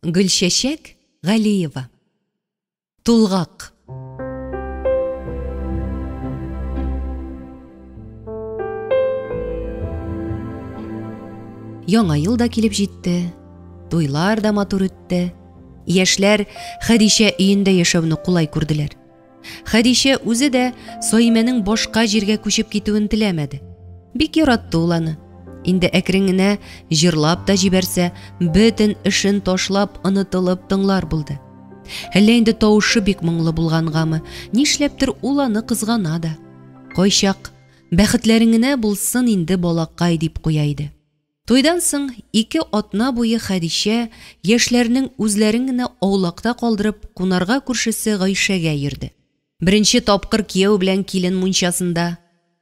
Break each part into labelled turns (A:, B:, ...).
A: Гөлчәчәк Галиева. Тулгак. Яңа ел да килеп җитте. Туйлар да матур үтте. Яшьләр Хәдичә өендә яшәүне кулай күрделәр. Хәдичә үзе дә Саимәнең башка җиргә күчеп китүен теләмәде. Бик яратты ул аны. Инде әкрен генә җырлап та җибәрсә, бөтен эшен ташлап, онытылып тыңлар булды. Әллә инде тавышы бик моңлы булгангамы, нишләптер ул аны кызгана да. Кайчак, бәхетләрең генә булсын инде, балакай, дип куя иде. Туйдан соң ике атна буе Хәдичә яшьләрнең үзләрен генә аулакта калдырып кунарга күршесе Гайшәгә йөрде. Беренче тапкыр кияү белән килен мунчасында,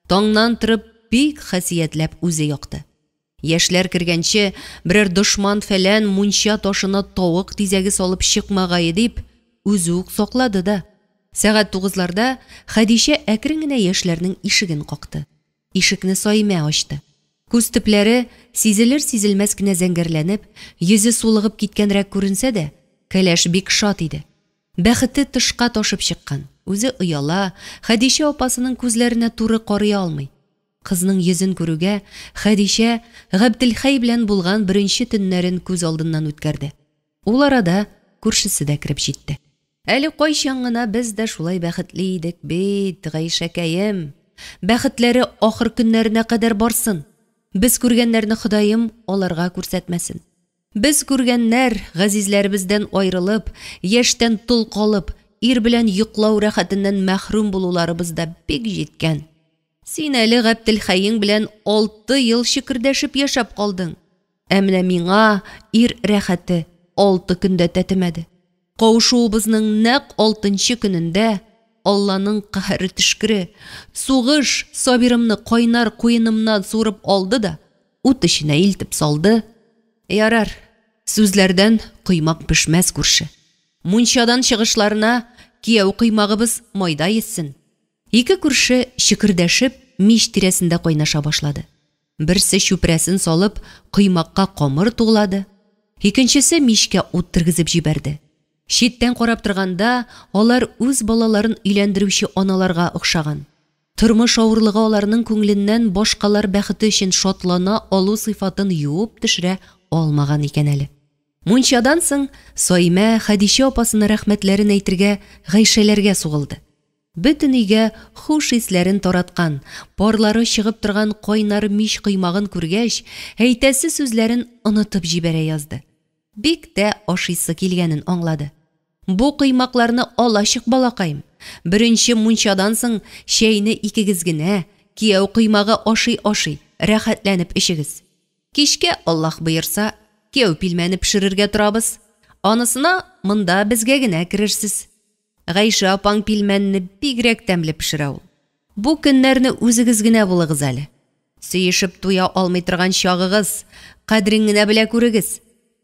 A: таңнан торып, бик хасиятләп үзе якты. Яшьләр кергәнче берәр дошман-фәлән мунча ташына тавык тизәге салып чыкмагае дип, үзе үк саклады да. Сәгать тугызларда Хәдичә әкрен генә яшьләрнең ишеген какты. Ишекне Саимә ачты. Күз төпләре сизелер-сизелмәс кенә зәңгәрләнеп, йөзе сулыгып киткәнрәк күренсә дә, кәләш бик шат иде. Бәхете тышка ташып чыккан, үзе ояла, Хәдичә апасының күзләренә туры карый алмый. Кызның йөзен күрүгә, Хәдичә Габделхәй белән булган беренче төннәрен күз алдыннан үткәрде. Ул арада күршесе дә кереп җитте. Әле кайчан гына без дә шулай бәхетле идек бит, Гайшәкәем. Бәхетләре ахыр көннәренә кадәр барсын. Без күргәннәрне Ходаем аларга күрсәтмәсен. Без күргәннәр, газизләребездән аерылып, яшьтән тол калып, ир белән йоклау рәхәтеннән мәхрүм булуларыбыз да бик җиткән. Син әле Габделхәең белән алты ел чөкердәшеп яшәп калдың. Ә менә миңа ир рәхәте алты көн дә тәтемәде. Кавышуыбызның нәкъ алтынчы көнендә Алланың каһәре төшкере, сугыш Сабирымны кайнар куенымнан суырып алды да ут эченә илтеп салды. Ярар, сүзләрдән коймак пешмәс, күрше. Мунчадан чыгышларына кияү коймагыбыз майда йөзсен. Ике күрше чөкердәшеп мич тирәсендә кайнаша башлады. Берсе чүпрәсен салып, коймакка камыр туглады, икенчесе мичкә ут тергезеп җибәрде. Читтән карап торганда, алар үз балаларын өйләндерүче аналарга охшаган. Тормыш авырлыгы аларның күңеленнән башкалар бәхете өчен шатлана алу сыйфатын юып төшерә алмаган икән әле. Мунчадан соң Саимә Хәдичә апасына рәхмәтләрен әйтергә Гайшәләргә сугылды. Бөтен өйгә хуш исләрен тараткан, парлары чыгып торган кайнар мич коймагын күргәч, әйтәсе сүзләрен онытып җибәрә язды. Бик тә ашыйсы килгәнен аңлады. Бу коймакларны ала чык, балакаем. Беренче мунчадан соң чәйне икегез генә, кияү коймагы ашый-ашый, рәхәтләнеп эчегез. Кичкә, Аллаһ боерса, кияү пилмәне пешерергә торабыз. Анысына монда безгә генә керерсез. Гайшә апаң пилмәнне бигрәк тәмле пешерә ул. Бу көннәрне үзегез генә булыгыз әле. Сөешеп туя алмый торган чагыгыз, кадерен генә белә күрегез.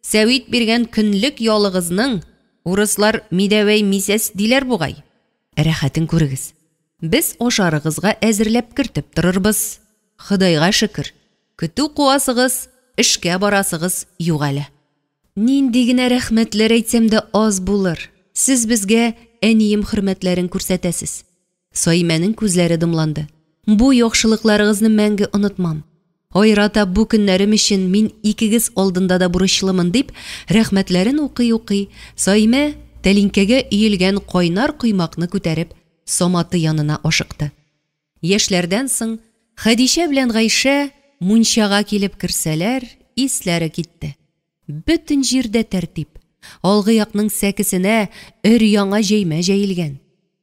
A: Сәвит биргән көнлек ялыгызның, урыслар мидәвәй мисәс диләр бугай, рәхәтен күрегез. Без ашарыгызга әзерләп кертеп торырбыз. Ходайга шөкер, көтү куасыгыз, эшкә барасыгыз юк әле. Нинди генә рәхмәтләр әйтсәм дә аз булыр. Сез безгә әнием хөрмәтләрен күрсәтәсез. Саимәнең күзләре дымланды. Бу яхшылыкларыгызны мәңге онытмам. Аерата бу көннәрем өчен мин икегез алдында да бурычлымын, дип, рәхмәтләрен укый-укый, Саимә тәлинкәгә өелгән кайнар коймакны күтәреп, Саматы янына ашыкты. Яшьләрдән соң Хәдичә белән Гайшә мунчага килеп керсәләр, исләре китте. Бөтен җирдә тәртип. Алгы якның сәкесенә өр-яңа җәймә җәелгән.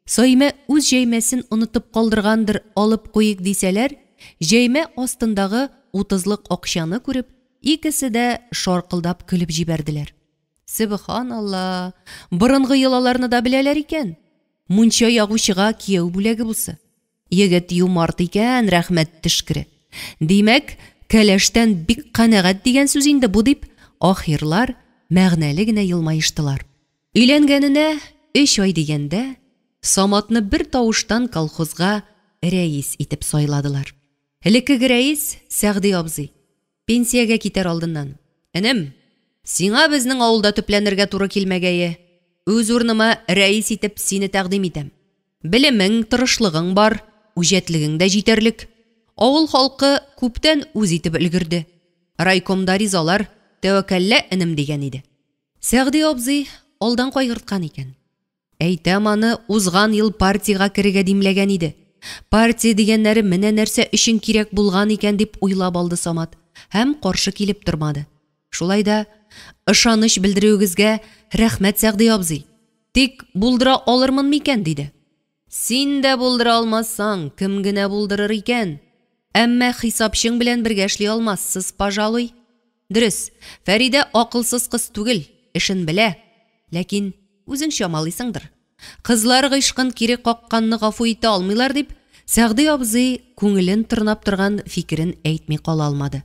A: Саимә үз җәймәсен онытып калдыргандыр, алып куйыйк дисәләр, җәймә астындагы утызлык акчаны күреп, икесе дә шаркылдап көлеп җибәрделәр. Сөбханалла, борынгы йолаларны да беләләр икән. Мунча ягучыга кияү бүләге бусы. Егет юмарт икән, рәхмәт төшкере. Димәк, кәләштән бик канәгать дигән сүз инде бу, дип, ахирлар мәгънәле генә елмаештылар. Өйләнгәненә өч ай дигәндә, Саматны бер тавыштан колхозга рәис итеп сайладылар. Элеккеге рәис Сәгъди абзый, пенсиягә китәр алдыннан, Энем, Сиңа безнең авылда төпләнергә туры килмәгәе. Үз урыныма рәис итеп сине тәкъдим итәм. Белемең, тырышлыгың бар, үҗәтлегең дә җитәрлек. Авыл халкы күптән үз итеп өлгерде. Райкомда ризалар, тәвәккәллә, энем, дигән иде. Сәгъди абзый алдан кайгырткан икән. Әйтәм аны узган ел партиягә керергә димләгән иде. Партия дигәннәре менә нәрсә өчен кирәк булган икән дип уйлап алды Самат һәм каршы килеп тормады. Шулай да ышаныч белдерүегезгә рәхмәт, Сәгъди абзый. Тик булдыра алырмын микән, диде. Син дә булдыра алмасаң, кем генә булдырыр икән? Әмма хисапчың белән бергә эшли алмассыз, пожалуй. Дөрес, Фәридә акылсыз кыз түгел, эшен белә. Ләкин үзең чамалыйсыңдыр. Кызлар гыйшкын кире какканны гафу итә алмыйлар, дип, Сәгъди абзый күңелен тырнап торган фикерен әйтми кала алмады.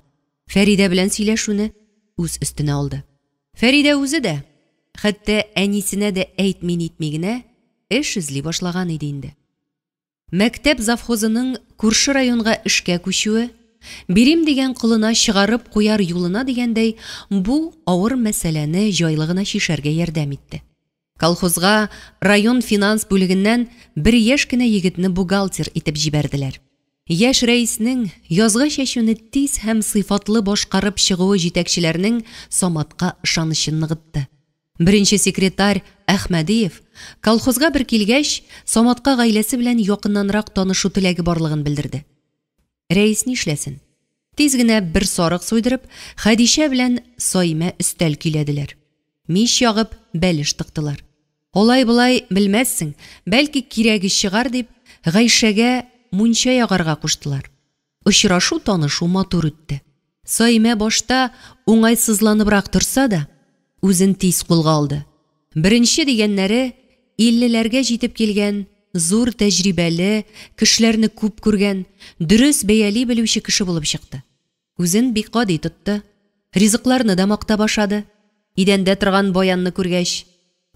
A: Фәридә белән сөйләшүне үз өстенә алды. Фәридә үзе дә, хәтта әнисенә дә әйтми-нитми генә, эш эзли башлаган иде инде. Мәктәп завхозының күрше районга эшкә күчүе, бирим дигән колына чыгарып куяр юлына дигәндәй, бу авыр мәсьәләне җайлы гына чишәргә ярдәм итте. Колхозга район финанс бүлегеннән бер яшь кенә егетне бухгалтер итеп җибәрделәр. Яшь рәиснең язгы чәчүне тиз һәм сыйфатлы башкарып чыгуы җитәкчеләрнең Саматка ышанычын ныгытты. Беренче секретарь Әхмәдиев, колхозга бер килгәч, Саматка гаиләсе белән якыннанрак танышу теләге барлыгын белдерде. Рәис нишләсен? Тиз генә бер сарык суйдырып, Хәдичә белән Саимә өстәл көйләделәр. Мич ягып, бәлеш тыктылар. Алай-болай белмәссең, бәлки кирәге чыгар дип, Гайшәгә мунча ягарга куштылар. Очрашу-танышу матур үтте. Саимә башта уңайсызланыбрак торса да, үзен тиз кулга алды. Беренче дигәннәре иллеләргә җитеп килгән, зур тәҗрибәле, кешеләрне күп күргән, дөрес бәяли белүче кеше булып чыкты. Үзен бик гади тотты. Ризыкларны да мактап ашады. Идәндә торган баянны күргәч,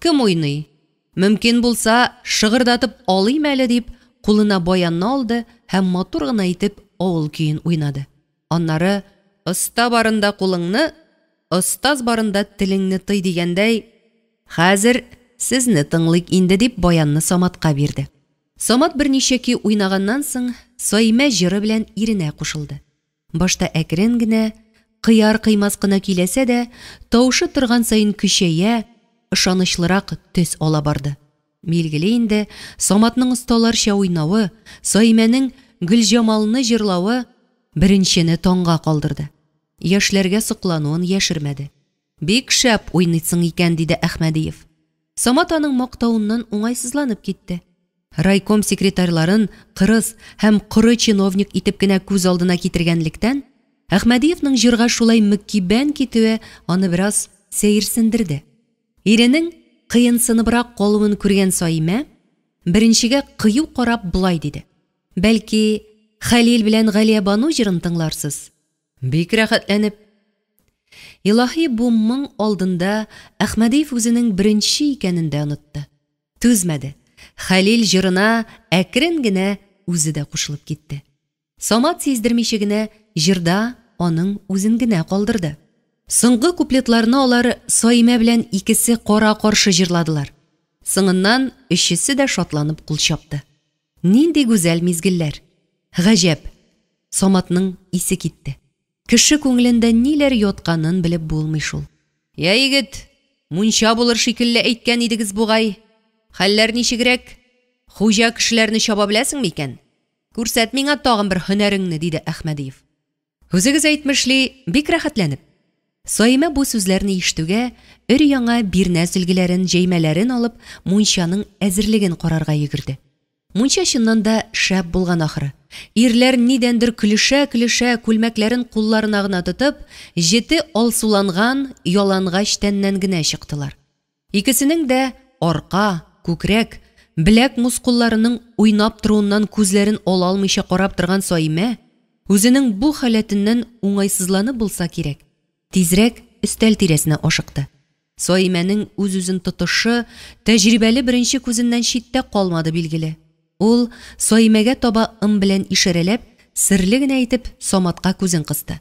A: Кем уйный? Мөмкин булса, шыгырдатып алыйм әле, дип, кулына баянны алды һәм матур гына итеп авыл көен уйнады. Аннары, оста барында кулыңны, остаз барында телеңне тый дигәндәй, хәзер сезне тыңлыйк инде, дип баянны Саматка бирде. Самат берничә көй уйнаганнан соң, Саимә җыры белән иренә кушылды. Башта әкрен генә, кыяр-кыймас кына көйләсә дә, тавышы торган саен көчәя, ышанычлырак төс ала барды. Билгеле инде, Саматның осталарча уйнавы, Саимәнең Гөлҗамалны җырлавы беренчене таңга калдырды. Яшьләргә соклануын яшермәде. Бик шәп уйныйсың икән, диде Әхмәдиев. Самат аның мактавыннан уңайсызланып китте. Райком секретарьларын кырыс һәм коры чиновник итеп кенә күз алдына китергәнлектән, Әхмәдиевның җырга шулай мөкиббән китүе аны бераз сәерсендерде. Иренең кыенсыныбрак калуын күргән Саимә, беренчегә кыю карап болай диде. Бәлки, Хәлил белән Галиябану җырын тыңларсыз? Бик рәхәтләнеп. Илаһи бу моң алдында Әхмәдиев үзенең беренче икәнен дә онытты. Түзмәде, Хәлил җырына әкрен генә үзе дә кушылып китте. Самат сиздермичә генә җырда аның үзен генә калдырды. Соңгы куплетларны алар Саимә белән икесе кара-каршы җырладылар. Соңыннан өчесе дә шатланып кул чапты. Нинди гүзәл мизгелләр! Гаҗәп! Саматның исе китте. Кеше күңелендә ниләр ятканын белеп булмый шул. Йә, егет, мунча булыр шикелле әйткән идегез бугай. Хәлләр ничегрәк? Хуҗа кешеләрне чаба беләсеңме икән? Күрсәт миңа тагын бер һөнәреңне, диде Әхмәдиев. Үзегез әйтмешли, бик рәхәтләнеп. Саимә бу сүзләрне ишетүгә, өр-яңа бирнә сөлгеләрен, җәймәләрен алып, мунчаның әзерлеген карарга йөгерде. Мунча чыннан да шәп булган ахры. Ирләр нидәндер көлешә-көлешә, күлмәкләрен кулларына гына тотып, җете алсуланган ялангач тәннән генә чыктылар. Икесенең дә арка, күкрәк, беләк мускулларының уйнап торуыннан күзләрен ала алмыйча карап торган Саимә, үзенең бу халәтеннән уңайсызланып булса кирәк, тизрәк өстәл тирәсенә ашыкты. Саимәнең үз-үзен тотышы тәҗрибәле беренче күзеннән читтә калмады, билгеле. Ул, Саимәгә таба ым белән ишарәләп, серле генә итеп Саматка күзен кысты.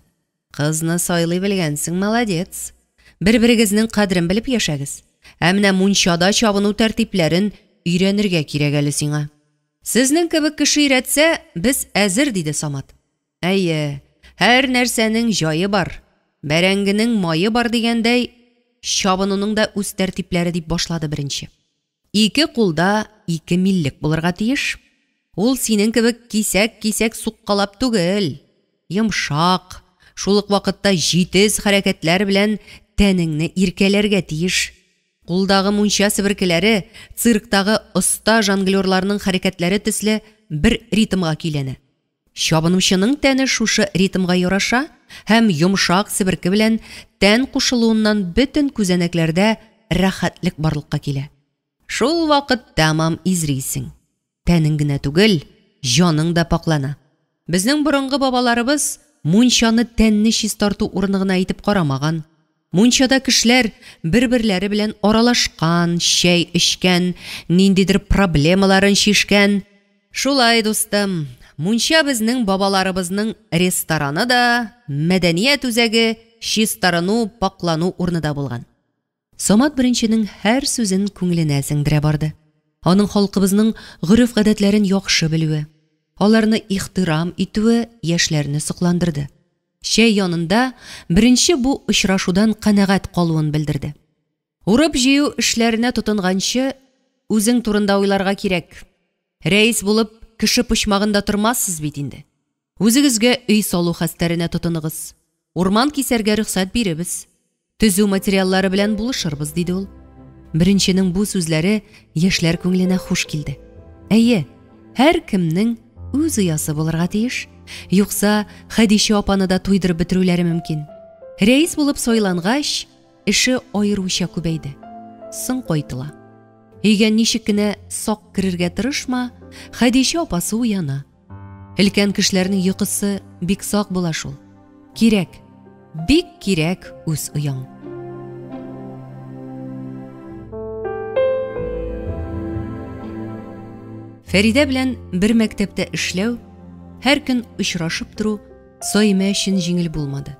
A: Кызны сайлый белгәнсең, молодец. Бер-берегезнең кадерен белеп яшәгез. Ә менә мунчада чабыну тәртипләрен өйрәнергә кирәк әле сиңа. Сезнең кебек кеше өйрәтсә, без әзер, диде Самат. Әйе, һәр нәрсәнең җае бар. Бәрәңгенең мае бар дигәндәй, чабынуның да үз тәртипләре, дип башлады беренче. Ике кулда ике миллек булырга тиеш. Ул синең кебек кисәк-кисәк суккалап түгел, йомшак, шул ук вакытта җитез хәрәкәтләр белән тәнеңне иркәләргә тиеш. Кулдагы мунча себеркеләре цирктагы оста жонглерларның хәрәкәтләре төсле бер ритмга көйләнә. Чабынучының тәне шушы ритмга яраша һәм йомшак себерке белән тән кушылуыннан бөтен күзәнәкләрдә рәхәтлек барлыкка килә. Шул вакыт тәмам изрисең. Тәнең генә түгел, җаның да пакълана. Безнең борынгы бабаларыбыз мунчаны тәнне чистарту урыны гына итеп карамаган. Мунчада кешеләр бер-берләре белән аралашкан, чәй эчкән, ниндидер проблемаларын чишкән. Шулай, дустым, мунча безнең бабаларыбызның рестораны да, мәдәният үзәге, чистарыну, пакълану урыны да булган. Самат беренченең һәр сүзен күңеленә сеңдерә барды. Аның халкыбызның гореф-гадәтләрен яхшы белүе, аларны ихтирам итүе яшьләрне сокландырды. Чәй янында беренче бу очрашудан канәгать калуын белдерде. Урып-җыю эшләренә тотынганчы, үзең турында уйларга кирәк. Рәис булып, кеше почмагында тормассыз бит инде. Үзегезгә өй салу хәстәренә тотыныгыз. Урман кисәргә рөхсәт биребез. Төзү материаллары белән булышырбыз, диде ул. Беренченең бу сүзләре яшьләр күңеленә хуш килде. Әйе, һәркемнең үз оясы булырга тиеш. Юкса Хәдичә апаны да туйдырып бетерүләре мөмкин. Рәис булып сайлангач, эше аеруча күбәйде. Соң кайтыла. Өйгә ничек кенә сак керергә тырышма, Хәдичә апасы уяна. Өлкән кешеләрнең йокысы бик сак була шул. Кирәк, бик кирәк үз ояң. Фәридә белән бер мәктәптә эшләү, һәр көн очрашып тору Саимә өчен җиңел булмады.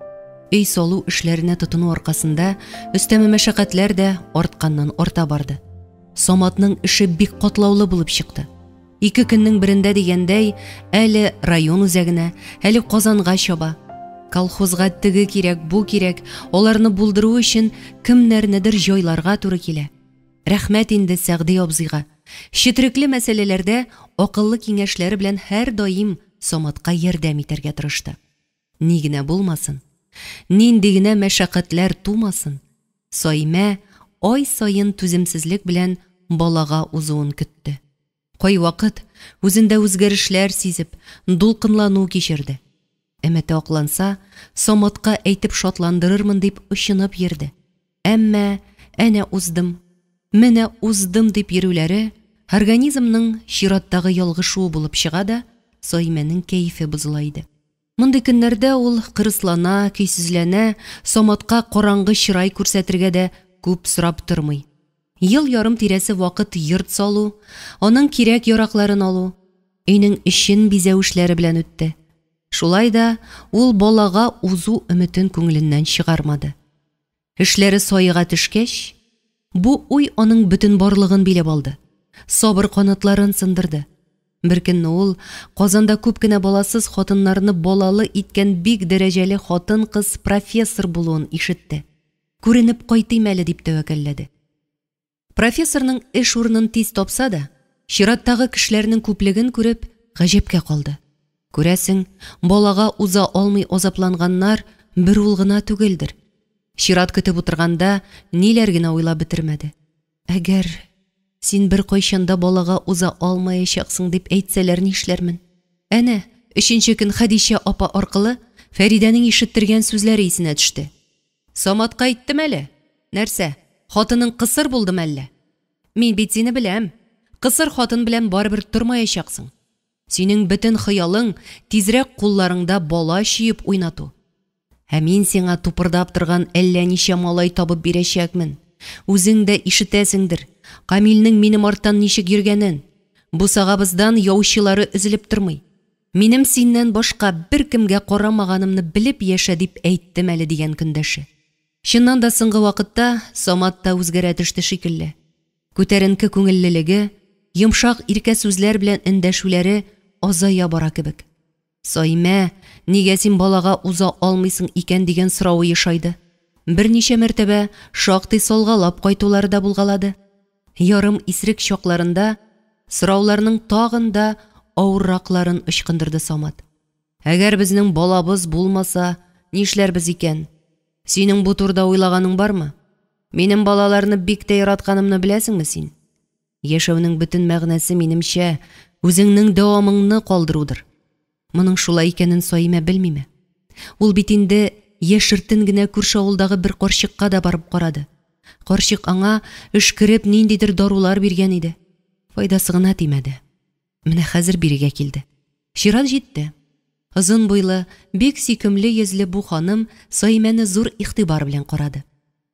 A: Өй салу эшләренә тотыну аркасында өстәмә мәшәкатьләр дә артканнан арта барды. Саматның эше бик катлаулы булып чыкты. Ике көннең берендә дигәндәй, әле район үзәгенә, әле Казанга чаба. Колхозга теге кирәк, бу кирәк, аларны булдыру өчен кемнәрнедер җайларга туры килә. Рәхмәт инде Сәгъди абзыйга. Четрекле мәсьәләләрдә акыллы киңәшләре белән һәрдаим Саматка ярдәм итәргә тырышты. Ни генә булмасын, нинди генә мәшәкатьләр тумасын, Саимә ай саен түземсезлек белән балага узуын көтте. Кайвакыт үзендә үзгәрешләр сизеп, дулкынлану кичерде. Өмете акланса, Саматка әйтеп шатландырырмын дип очынып йөрде. Әмма әнә уздым, менә уздым дип йөрүләре организмның чираттагы ялгышуы булып чыга да, Саимәнең кәефе бозыла иде. Мондый көннәрдә ул кырыслана, көйсезләнә, Саматка караңгы чырай күрсәтергә дә күп сорап тормый. Ел ярым тирәсе вакыт йорт салу, аның кирәк-яракларын алу, өйнең эчен бизәү эшләре белән үтте. Шулай да ул балага узу өметен күңеленнән чыгармады. Эшләре саега төшкәч, бу уй аның бөтен барлыгын биләп алды, сабыр канатларын сындырды. Беркөнне ул Казанда күп кенә баласыз хатыннарны балалы иткән бик дәрәҗәле хатын-кыз профессор булуын ишетте. Күренеп кайтыйм әле дип тәвәккәлләде. Профессорның эш урынын тиз тапса да, чираттагы кешеләрнең күплеген күреп, гаҗәпкә калды. Күрәсең, балага уза алмый азапланганнар бер ул гына түгелдер. Чират көтеп утырганда ниләр генә уйлап бетермәде. Әгәр син беркайчан да балага уза алмаячаксың дип әйтсәләр нишләрмен? Әнә, өченче көн Хәдичә апа аркылы Фәридәнең ишеттергән сүзләре исенә төште. Саматка әйттем әле. Нәрсә, хатының кысыр булдымы әллә? Мин бит сине беләм. Кысыр хатын белән барыбер тормаячаксың. Синең бөтен хыялың тизрәк кулларыңда бала чөеп уйнату. Ә мин сиңа тупырдап торган әллә ничә малай табып бирәчәкмен. Үзең дә ишетәсеңдер, Камилнең минем арттан ничек йөргәнен. Бусагабыздан яучылары өзелеп тормый. Минем синнән башка беркемгә карамаганымны белеп яшә, дип әйттем әле, дигән көндәше. Чыннан да соңгы вакытта Самат та үзгәрә төште шикелле. Күтәренке күңеллелеге, йомшак иркә сүзләр белән эндәшүләре азая бара кебек. Саимә, нигә син балага уза алмыйсың икән дигән соравы ешайды. Берничә мәртәбә шактый салгалап кайтулары да булгалады. Ярым исерек чакларында сорауларның тагын да авырракларын ычкындырды Самат. Әгәр безнең балабыз булмаса, нишләрбез икән? Синең бу турыда уйлаганың бармы? Минем балаларны бик тә яратканымны беләсеңме син? Яшәүнең бөтен мәгънәсе, минемчә, үзеңнең дәвамыңны калдырудыр. Моның шулай икәнен Саимә белмиме? Ул бит инде яшертен генә күрше авылдагы бер карчыкка да барып карады. Карчык аңа өшкереп ниндидер дарулар биргән иде. Файдасы гына тимәде. Менә хәзер бирегә килде. Чират җитте. Озын буйлы, бик сөйкемле йөзле бу ханым Саимәне зур игътибар белән карады.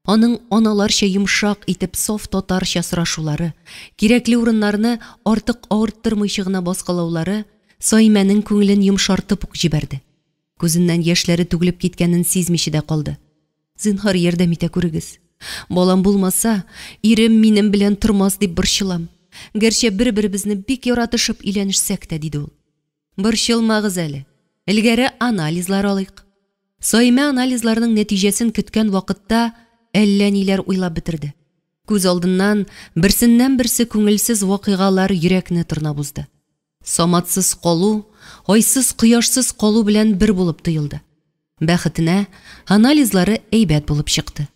A: Аның аналарча йомшак итеп саф татарча сорашулары, кирәкле урыннарны артык авырттырмыйча гына баскалаулары Саимәнең күңелен йомшартып ук җибәрде. Күзеннән яшьләре түгелеп киткәнен сизмичә дә калды. Зинһар, ярдәм итә күрегез. Балам булмаса, ирем минем белән тормас дип борчылам. Гәрчә бер-беребезне бик яратышып өйләнешсәк тә, диде ул. Борчылмагыз әле. Элгәре анализлар алыйк. Саимә анализларның нәтиҗәсен көткән вакытта әллә ниләр уйлап бетерде. Күз алдыннан берсеннән-берсе күңелсез вакыйгалар йөрәкне тырнап узды. Саматсыз калу, айсыз, кояшсыз калу белән бер булып тоелды. Бәхетенә, анализлары әйбәт булып чыкты.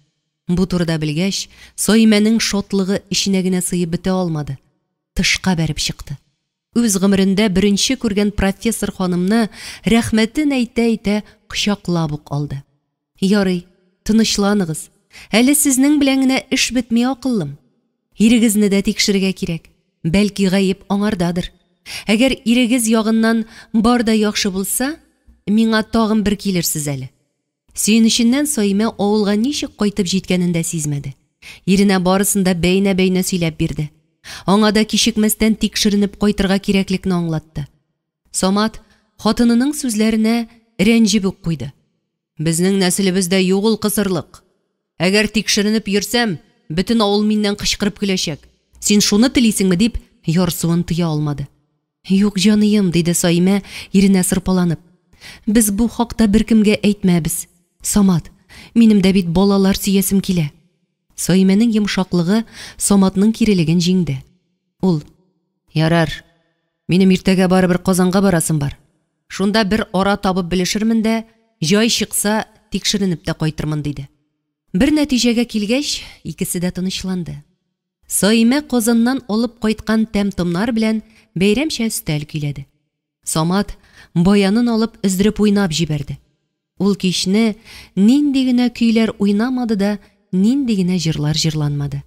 A: Бу турыда белгәч, Саимәнең шатлыгы эченә генә сыеп бетә алмады. Тышка бәреп чыкты. Үз гомерендә беренче күргән профессор ханымны рәхмәтен әйтә-әйтә кочаклап ук алды. Ярый, тынычланыгыз. Әле сезнең белән генә эш бетми, акыллым. Ирегезне дә тикшерергә кирәк. Бәлки гаеп аңардадыр. Әгәр ирегез ягыннан бар да яхшы булса, миңа тагын бер килерсез әле. Сөенеченнән Саимә авылга ничек кайтып җиткәнен дә сизмәде. Иренә барысын да бәйнә-бәйнә сөйләп бирде. Аңа да кичекмәстән тикшеренеп кайтырга кирәклекне аңлатты. Самат хатынының сүзләренә рәнҗеп үк куйды. Безнең нәселебездә юк ул кысырлык. Әгәр тикшеренеп йөрсәм, бөтен авыл миннән кычкырып көләчәк. Син шуны телисеңме, дип ярсуын тыя алмады. Юк, җаныем, диде Саимә, иренә сырпаланып. Без бу хакта беркемгә әйтмәбез. Самат, минем дә бит балалар сөясем килә. Саимәнең йомшаклыгы Саматның кирелеген җиңде. Ул: Ярар, минем иртәгә барыбер Казанга барасым бар. Шунда бер ара табып белешермен дә, җай чыкса, тикшеренеп тә кайтырмын, диде. Бер нәтиҗәгә килгәч, икесе дә тынычланды. Саимә Казаннан алып кайткан тәм-томнар белән бәйрәмчә өстәл көйләде. Самат баянын алып өздереп уйнап җибәрде. Ул кичне нинди генә көйләр уйнамады да, нинди генә җырлар җырланмады.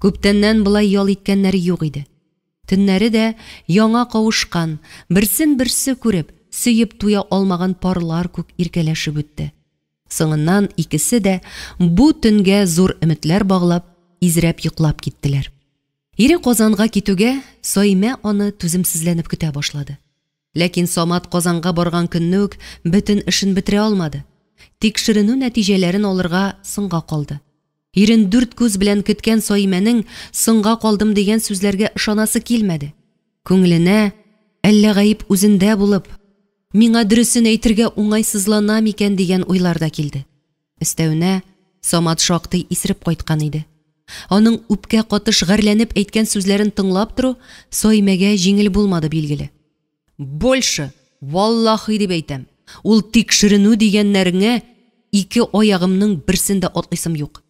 A: Күптәннән болай ял иткәннәре юк иде. Төннәре дә яңа кавышкан, берсен-берсе күреп, сөеп туя алмаган парлар күк иркәләшеп үтте. Соңыннан икесе дә бу төнгә зур өметләр баглап, изрәп йоклап киттеләр. Ире Казанга китүгә, Саимә аны түземсезләнеп көтә башлады. Ләкин Самат Казанга барган көнне үк бөтен эшен бетерә алмады. Тикшеренү нәтиҗәләрен алырга соңга калды. Ирен дүрт күз белән көткән Саимәнең соңга калдым дигән сүзләргә ышанасы килмәде. Күңеленә әллә гаеп үзендә булып, миңа дөресен әйтергә уңайсызлана микән дигән уйлар да килде. Өстәвенә, Самат шактый исереп кайткан иде. Аның үпкә катыш гарьләнеп әйткән сүзләрен тыңлап тору Саимәгә җиңел булмады, билгеле. Больше, валлахи дип әйтәм, ул тикшеренү дигәннәреңә ике аягымның берсен дә атлыйсым юк.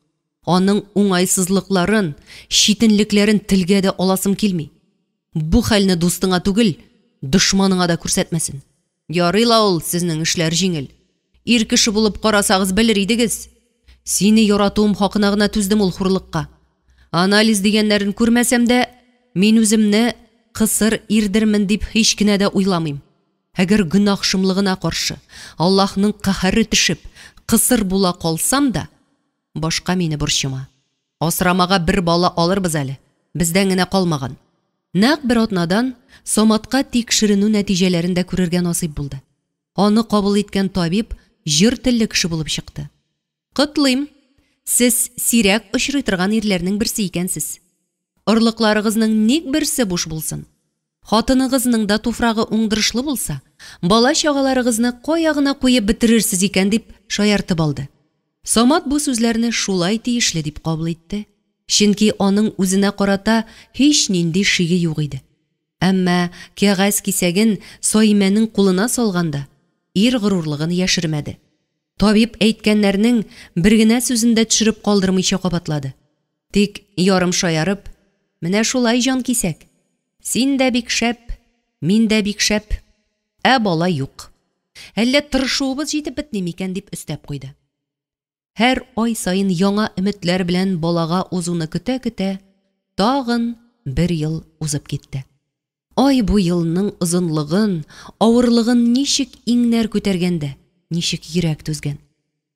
A: Аның уңайсызлыкларын, читенлекләрен телгә дә аласым килми. Бу хәлне дустыңа түгел, дошманыңа да күрсәтмәсен. Ярый ла ул, сезнең эшләр җиңел. Ир кеше булып карасагыз белер идегез. Сине яратуым хакына гына түздем ул хурлыкка. Анализ дигәннәрен күрмәсәм дә, мин үземне кысыр ирдермен дип һич кенә дә уйламыйм. Әгәр гөнаһ шомлыгына каршы Аллаһның каһәре төшеп, кысыр була калсам да, башка мине борчыма. Асрамага бер бала алырбыз әле, бездән генә калмаган. Нәкъ бер атнадан Саматка тикшеренү нәтиҗәләрен дә күрергә насыйп булды. Аны кабул иткән табиб җор телле кеше булып чыкты. Котлыйм! Сез сирәк очрый торган ирләрнең берсе икәнсез. Орлыкларыгызның ник берсе буш булсын? Хатыныгызның да туфрагы уңдырышлы булса, бала-чагаларыгызны кая гына куеп бетерерсез икән, дип шаяртып алды. Самат бу сүзләрне шулай тиешле дип кабул итте, чөнки аның үзенә карата һичнинди шиге юк иде. Әмма кәгазь кисәген Саимәнең кулына салганда, ир горурлыгын яшермәде. Табиб әйткәннәрнең бер генә сүзен дә төшереп калдырмыйча кабатлады. Тик ярым шаярып, Менә шулай, җанкисәк, син дә бик шәп, мин дә бик шәп, ә бала юк. Әллә тырышуыбыз җитеп бетми микән, дип өстәп куйды. Һәр ай саен яңа өметләр белән балага узуны көтә-көтә, тагын бер ел узып китте. Ай, бу елның озынлыгын, авырлыгын ничек иңнәр күтәргән дә, ничек йөрәк түзгән.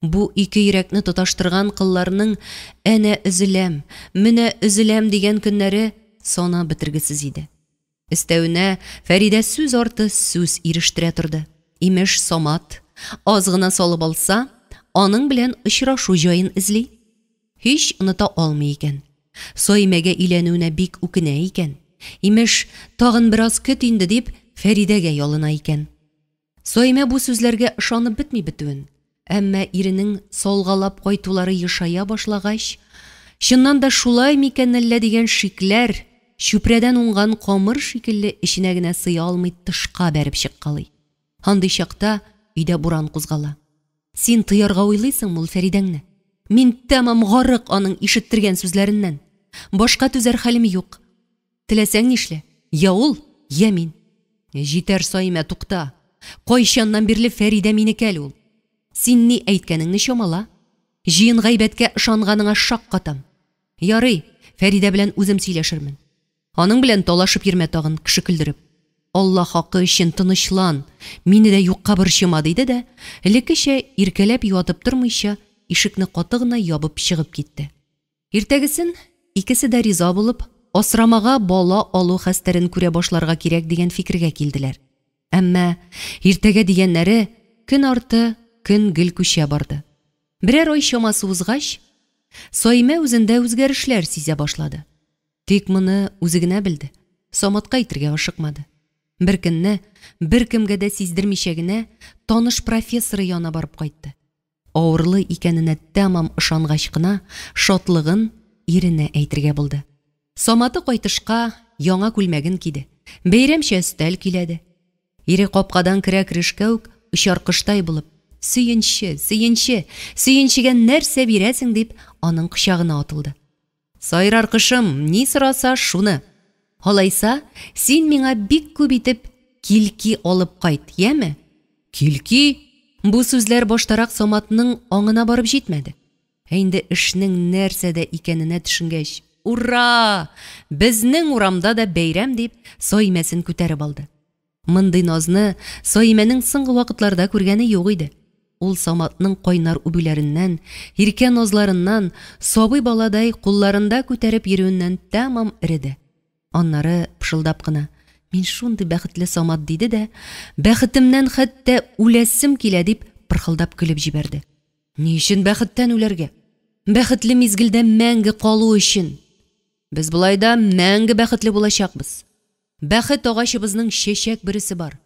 A: Бу ике йөрәкне тоташтырган кылларның әнә өзеләм, менә өзеләм дигән көннәре санап бетергесез иде. Өстәвенә, Фәридә сүз арты сүз ирештерә торды. Имеш, Самат, аз гына салып алса, аның белән очрашу җаен эзли. Һич оныта алмый икән. Саимәгә өйләнүенә бик үкенә икән. Имеш, тагын бераз көт инде, дип, Фәридәгә ялына икән. Саимә бу сүзләргә ышанып бетми бетүен. Әмма иренең салгалап кайтулары ешая башлагач, чыннан да шулай микән әллә дигән шикләр, чүпрәдән уңган камыр шикелле эченә генә сыя алмый тышка бәреп чыккалый. Андый чакта өйдә буран кузгала. Син тыярга уйлыйсыңмы ул Фәридәңне? Мин тәмам гарык аның ишеттергән сүзләреннән. Башка түзәр хәлем юк. Теләсәң нишлә, я ул, я мин. Җитәр, Саимә, тукта. Кайчаннан бирле Фәридә минеке әле ул. Син ни әйткәнеңне чамала. Җыен гайбәткә ышанганыңа шаккатам. Ярый, Фәридә белән үзем сөйләшермен. Аның белән талашып йөрмә тагын, кеше көлдереп. Алла хакы өчен тынычлан, мине дә юкка борчыма, диде дә, элеккечә иркәләп юатып тормыйча, ишекне каты гына ябып чыгып китте. Иртәгесен икесе дә риза булып, асрамага бала алу хәстәрен күрә башларга кирәк дигән фикергә килделәр. Әмма иртәгә дигәннәре көн арты көн гел күчә барды. Берәр ай чамасы узгач, Саимә үзендә үзгәрешләр сизә башлады. Тик моны үзе генә белде, Саматка әйтергә ашыкмады. Беркөнне, беркемгә дә сиздермичә генә, таныш профессоры янына барып кайтты. Авырлы икәненә тәмам ышангач кына, шатлыгын иренә әйтергә булды. Саматы кайтышка яңа күлмәген киде, бәйрәмчә өстәл көйләде. Ире капкадан керә-керешкә үк очар коштай булып, Сөенче, сөенче, сөенчегә нәрсә бирәсең, дип, аның кочагына атылды. Сайрар кошым, ни сораса, шуны. Алайса, син миңа бик күп итеп килки алып кайт, яме? Килки? Бу сүзләр баштарак Саматның аңына барып җитмәде. Ә инде эшнең нәрсәдә икәненә төшенгәч, Ура! Безнең урамда да бәйрәм, дип, Саимәсен күтәреп алды. Мондый назны Саимәнең соңгы вакытларда күргәне юк иде. Ул Саматның кайнар үбүләреннән, иркә назларыннан, сабый баладай кулларында күтәреп йөрүеннән тәмам эреде. Аннары пышылдап кына, Мин шундый бәхетле, Самат, диде дә, бәхетемнән хәтта үләсем килә, дип пырхылдап көлеп җибәрде. Ни өчен бәхеттән үләргә? Бәхетле мизгелдә мәңге калу өчен. Без болай да мәңге бәхетле булачакбыз. Бәхет агачыбызның чәчәк бөресе бар.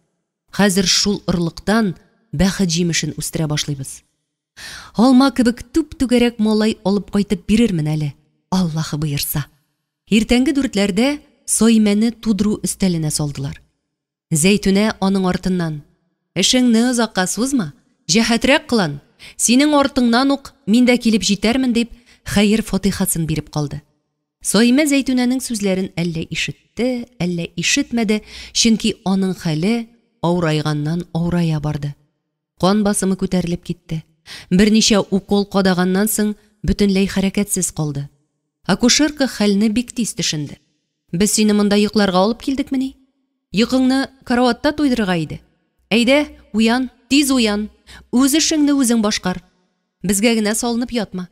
A: Хәзер шул орлыктан бәхет җимешен үстерә башлыйбыз. Алма кебек түп-түгәрәк малай алып кайтып бирермен әле, Аллаһы боерса. Иртәнге дүртләрдә Саимәне тудыру өстәленә салдылар. Зәйтүнә аның артыннан, Эшеңне озакка сузма, җәһәтрәк кылан, синең артыңнан ук мин дә килеп җитәрмен, дип, хәер-фатыйхасын биреп калды. Саимә Зәйтүнәнең сүзләрен әллә ишетте, әллә ишетмәде, чөнки аның хәле авырайганнан авырая барды. Кан басымы күтәрелеп китте. Берничә укол кадаганнан соң бөтенләй хәрәкәтсез калды. Акушерка хәлне бик тиз төшенде. Без сине монда йокларга алып килдекмени? Йокыңны караватта туйдырырга иде. Әйдә, уян, тиз уян. Үз эшеңне үзең башкар. Безгә генә салынып ятма.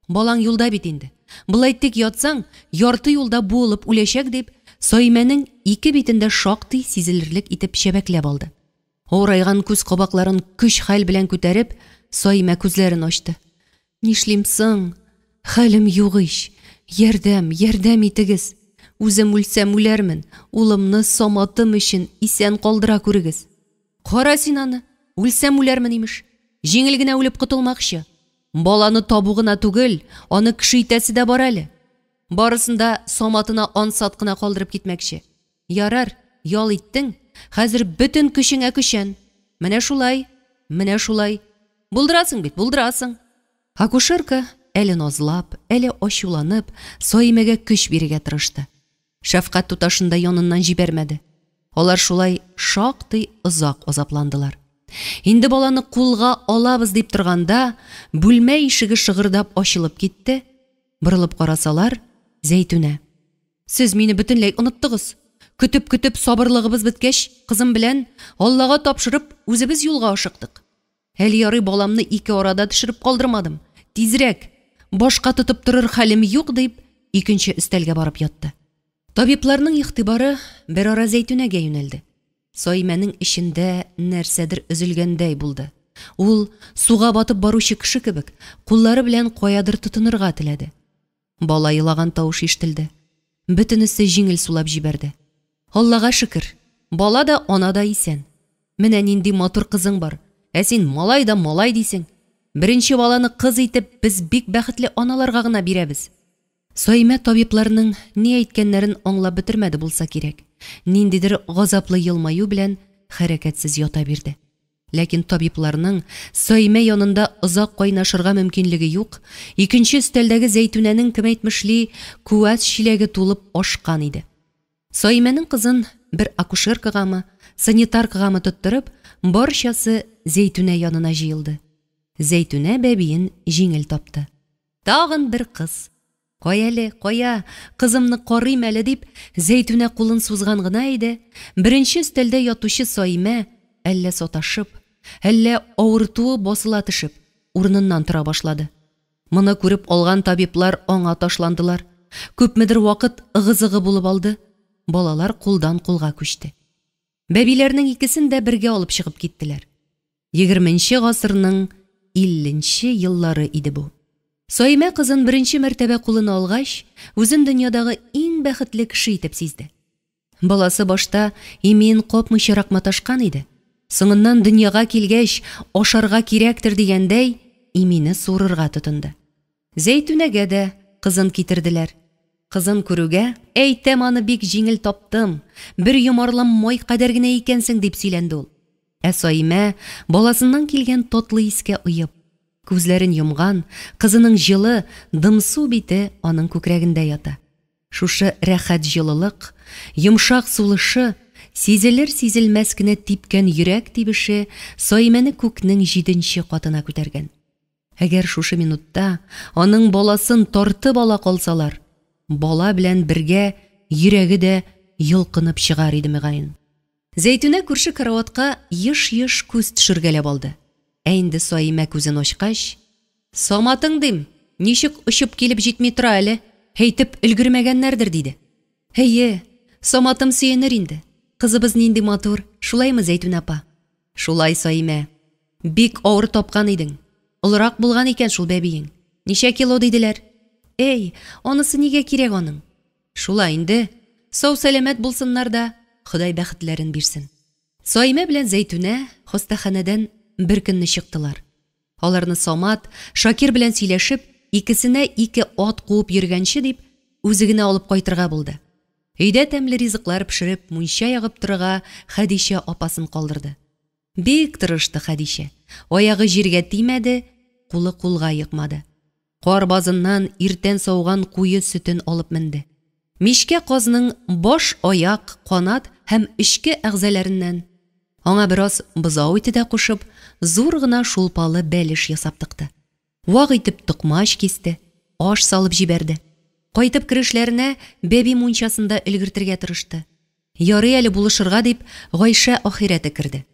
A: Балаң юлда бит инде. Болай тик ятсаң, ярты юлда буылып үләчәк, дип, Саимәнең ике битен дә шактый сизелерлек итеп чәбәкләп алды. Авырайган күз кабакларын көч-хәл белән күтәреп, Саимә күзләрен ачты. Нишлим соң? Хәлем юк ич. Ярдәм, ярдәм итегез. Үзем үлсәм үләрмен, улымны Саматым өчен исән калдыра күрегез. Кара син аны, үлсәм үләрмен, имеш. Җиңел генә үлеп котылмакчы. Баланы табу гына түгел, аны кеше итәсе дә бар әле. Барысын да Саматына ансат кына калдырып китмәкче. Ярар, ял иттең, хәзер бөтен көчеңә көчән. Менә шулай, менә шулай. Булдырасың бит, булдырасың. Акушерка, әле назлап, әле ачуланып, Саимәгә көч бирергә тырышты. Шәфкать туташын да яныннан җибәрмәде. Алар шулай шактый озак азапландылар. Инде баланы кулга алабыз дип торганда, бүлмә ишеге шыгырдап ачылып китте. Борылып карасалар, Зәйтүнә. Сез мине бөтенләй оныттыгыз. Көтеп-көтеп сабырлыгыбыз беткәч, кызым белән, Аллага тапшырып, үзебез юлга ашыктык. Әле ярый баламны ике арада төшереп калдырмадым. Тизрәк! Башка тотып торыр хәлем юк, дип, икенче өстәлгә барып ятты. Табибларның игътибары берара Зәйтүнәгә юнәлде. Саимәнең эчендә нәрсәдер өзелгәндәй булды. Ул, суга батып баручы кеше кебек, куллары белән каядыр тотынырга теләде. Бала елаган тавыш ишетелде. Бөтенесе җиңел сулап җибәрде. Аллага шөкер, бала да, ана да исән. Менә нинди матур кызың бар, ә син малай да малай дисең. Беренче баланы кыз итеп без бик бәхетле аналарга гына бирәбез. Саимә табибларның ни әйткәннәрен аңлап бетермәде булса кирәк, ниндидер газаплы елмаю белән хәрәкәтсез ята бирде. Ләкин табибларның Саимә янында озак кайнашырга мөмкинлеге юк, икенче өстәлдәге Зәйтүнәнең, кем әйтмешли, күәс чиләге тулып ашкан иде. Саимәнең кызын бер акушеркагамы, санитаркагамы тоттырып, барчасы Зәйтүнә янына җыелды. Зәйтүнә бәбиен җиңел тапты. Тагын бер кыз! Каяле, кая, кызымны карыйм әле, дип, Зәйтүнә кулын сузган гына иде, беренче өстәлдә ятучы Саимә, әллә саташып, әллә авыртуы басыла төшеп, урыныннан тора башлады. Моны күреп алган табиблар аңа ташландылар. Күпмедер вакыт ыгы-зыгы булып алды, балалар кулдан-кулга күчте. Бәбиләрнең икесен дә бергә алып чыгып киттеләр. Егерменче гасырның илленче еллары иде бу. Саимә кызын беренче мәртәбә кулына алгач, үзен дөньядагы иң бәхетле кеше итеп сизде. Баласы башта имиен капмыйчарак маташкан иде, соңыннан дөньяга килгәч, ашарга кирәктер дигәндәй, имине суырырга тотынды. Зәйтүнәгә дә кызын китерделәр. Кызын күрүгә, Әйтәм аны бик җиңел таптым, бер йомарлам май кадәр генә икәнсең, дип сөйләнде ул. Ә Саимә, баласыннан килгән татлы искә оеп, күзләрен йомган, кызының җылы, дымсу бите аның күкрәгендә ята. Шушы рәхәт җылылык, йомшак сулышы, сизелер-сизелмәс кенә типкән йөрәк тибеше Саимәне күкнең җиденче катына күтәргән. Әгәр шушы минутта аның баласын тартып ала калсалар, бала белән бергә йөрәге дә йолкынып чыгар иде, мөгаен. Зәйтүнә күрше караватка еш-еш күз төшергәләп алды. Ә инде Саимә күзен ачкач, Саматың, дим, ничек очып килеп җитми тора әле, әйтеп өлгермәгәннәрдер, диде. Әйе, Саматым сөенер инде. Кызыбыз нинди матур, шулаймы, Зәйтүнә апа? Шулай, Саимә. Бик авыр тапкан идең. Олырак булган икән шул бәбиең. Ничә кило диделәр? Әй, анысы нигә кирәк аның? Шулай инде, сау-сәламәт булсыннар да, Ходай бәхетләрен бирсен. Саимә белән Зәйтүнә хастаханәдән бер көнне чыктылар. Аларны Самат, Шакир белән сөйләшеп, икесенә ике ат куып йөргәнче дип, үзе генә алып кайтырга булды. Өйдә тәмле ризыклар пешереп, мунча ягып торырга Хәдичә апасын калдырды. Бик тырышты Хәдичә, аягы җиргә тимәде, кулы кулга йокмады. Кар базыннан иртән сауган куе сөтен алып менде. Мичкә казның баш, аяк, канат һәм эчке әгъзаләреннән, аңа бераз бозау ите дә кушып, зур гына шулпалы бәлеш ясап тыкты. Вак итеп токмач кисте, аш салып җибәрде. Кайтып керешләренә бәби мунчасын да өлгертергә тырышты. Ярый әле булышырга дип Гайшә ахирәте керде.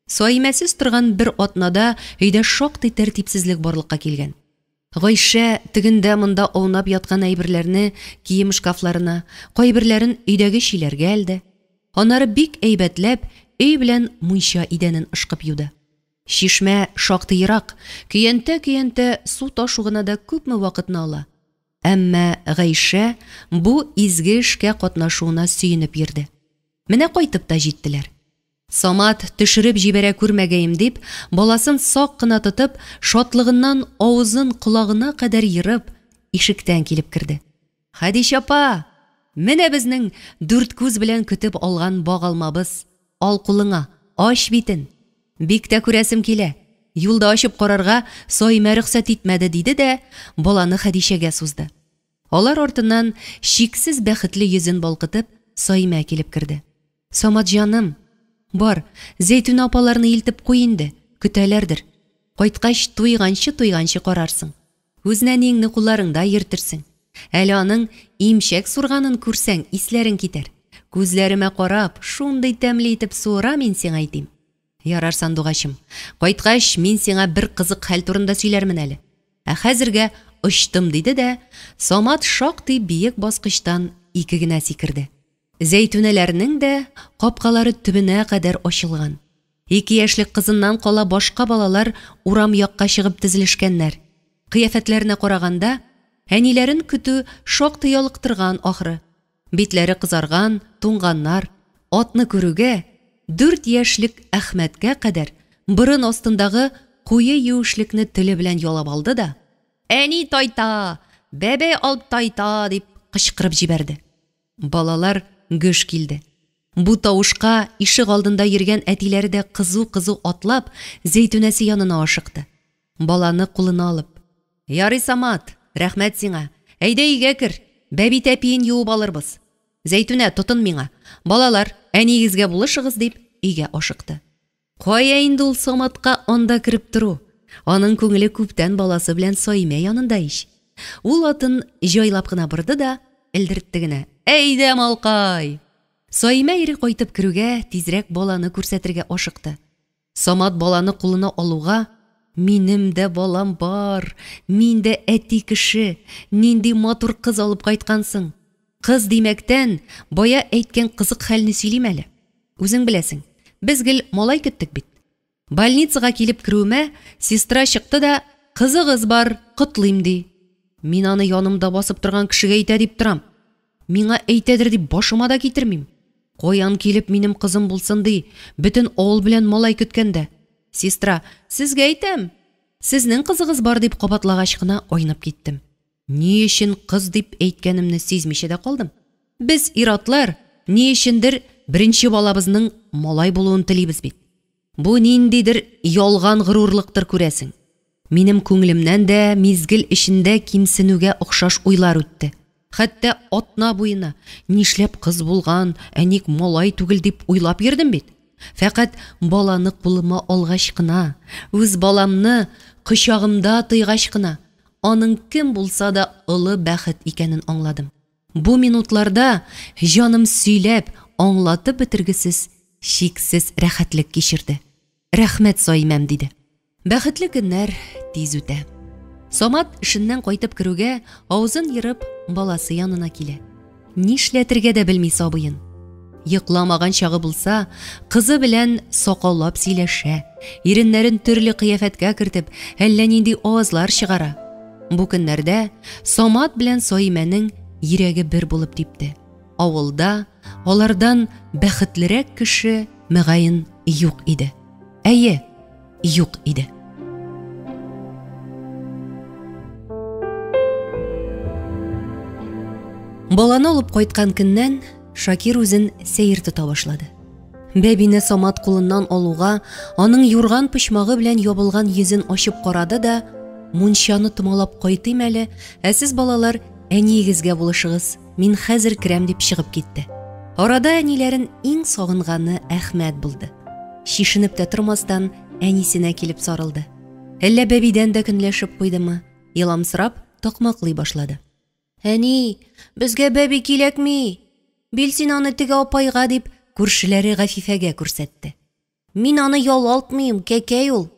A: Саимәсез торган бер атнада өйдә шактый тәртипсезлек барлыкка килгән. Гайшә тегендә-монда аунап яткан әйберләрне кием шкафларына, кайберләрен өйдәге чиләргә элде. Аннары бик әйбәтләп өй белән мунча идәнен ышкып юды. Чишмә шактый ерак, көянтә-көянтә су ташу гына да күпме вакытны ала. Әмма Гайшә бу изге эшкә катнашуына сөенеп йөрде. Менә кайтып та җиттеләр. Самат, төшереп җибәрә күрмәгәем дип, баласын сак кына тотып, шатлыгыннан авызын колагына кадәр ерып, ишектән килеп керде. Хәдичә апа! Менә безнең дүрт күз белән көтеп алган багалмабыз. Ал кулыңа, ач битен. Бик тә күрәсем килә. Юлда ачып карарга Саимә рөхсәт итмәде, диде дә баланы Хәдичәгә сузды. Алар артыннан чиксез бәхетле йөзен балкытып, Саимә килеп керде. Самат җаным, бар, Зәйтүнә апаларны илтеп куй инде, көтәләрдер. Кайткач, туйганчы-туйганчы карарсың. Үз нәниеңне кулларыңда йөртерсең. Әле аның имчәк сурганын күрсәң, исләрең китәр. Күзләремә карап, шундый тәмле итеп суыра, мин сиңа әйтим. Ярар, сандугачым, кайткач, мин сиңа бер кызык хәл турында сөйләрмен әле. Ә хәзергә очтым, диде дә, Самат шактый биек баскычтан ике генә сикерде. Зәйтүнәләрнең дә капкалары төбенә кадәр ачылган. Ике яшьлек кызыннан кала башка балалар урам якка чыгып тезелешкәннәр. Кыяфәтләренә караганда, әниләрен көтү шактый ялыктырган, ахры. Битләре кызарган, туңганнар. Атны күрүгә, дүрт яшьлек Әхмәткә кадәр борын астындагы куе юешлекне теле белән ялап алды да, Әни тайта! Бәбәй алып тайта! дип кычкырып җибәрде. Балалар гөж килде. Бу тавышка ишегалдында йөргән әтиләре дә кызу-кызу атлап, Зәйтүнәсе янына ашыкты. Баланы кулына алып. Ярый, Самат, рәхмәт сиңа. Әйдә өйгә кер, бәби тәпиен юып алырбыз. Зәйтүнә, тотын миңа. Балалар, әниегезгә булышыгыз, дип, өйгә ашыкты. Кая инде ул Саматка анда кереп тору? Аның күңеле күптән баласы белән Саимә янында ич. Ул атын җайлап кына борды да, элдертте генә. Әйдә, малкай! Саимә ире кайтып керүгә, тизрәк баланы күрсәтергә ашыкты. Самат баланы кулына алуга, Минем дә балам бар, мин дә әти кеше, нинди матур кыз алып кайткансың. Кыз димәктән, бая әйткән кызык хәлне сөйлим әле. Үзең беләсең, без гел малай көттек бит. Больницага килеп керүемә, сестра чыкты да, Кызыгыз бар, котлыйм, ди. Мин аны янымда басып торган кешегә әйтә дип торам. Миңа әйтәдер дип башыма да китермим. Каян килеп минем кызым булсын ди, бөтен авыл белән малай көткәндә. Сестра, сезгә әйтәм, сезнең кызыгыз бар дип кабатлагач кына айнып киттем. Ни өчен кыз дип әйткәнемне сизмичә дә калдым. Без, ир-атлар, ни өчендер беренче балабызның малай булуын телибез бит. Бу ниндидер ялган горурлыктыр, күрәсең. Минем күңелемнән дә мизгел эчендә кимсенүгә охшаш уйлар үтте. Хәтта атна буена, нишләп кыз булган, ә ник малай түгел дип уйлап йөрдем бит. Фәкать баланы кулыма алгач кына, үз баламны кочагымда тойгач кына, аның кем булса да олы бәхет икәнен аңладым. Бу минутларда җаным сөйләп, аңлатып бетергесез чиксез рәхәтлек кичерде. Рәхмәт, Саимәм, диде. Бәхетле көннәр тиз үтә. Самат эшеннән кайтып керүгә, авызын ерып, баласы янына килә. Нишләтергә дә белми сабыен. Йокламаган чагы булса, кызы белән сакаулап сөйләшә, иреннәрен төрле кыяфәткә кертеп, әллә нинди авазлар чыгара. Бу көннәрдә Самат белән Саимәнең йөрәге бер булып типте. Авылда алардан бәхетлерәк кеше, мөгаен, юк иде. Әйе, юк иде. Баланы алып кайткан көннән Шакир үзен сәер тота башлады. Бәбине Самат кулыннан алуга, аның юрган почмагы белән ябылган йөзен ачып карады да, мунчаны томалап кайтыйм әле, ә сез, балалар, әниегезгә булышыгыз, мин хәзер керәм дип чыгып китте. Арада әниләрен иң сагынганы Әхмәт булды. Чишенеп тә тормастан, әнисенә килеп сарылды. Әллә бәбидән дә көнләшеп куйдымы, еламсырап такмаклый башлады. Әни, безгә бәби кирәкми. Бил син аны теге апайга, дип, күршеләре Гафифәгә күрсәтте. Мин аны ялалтмыйм, кәкәй ул.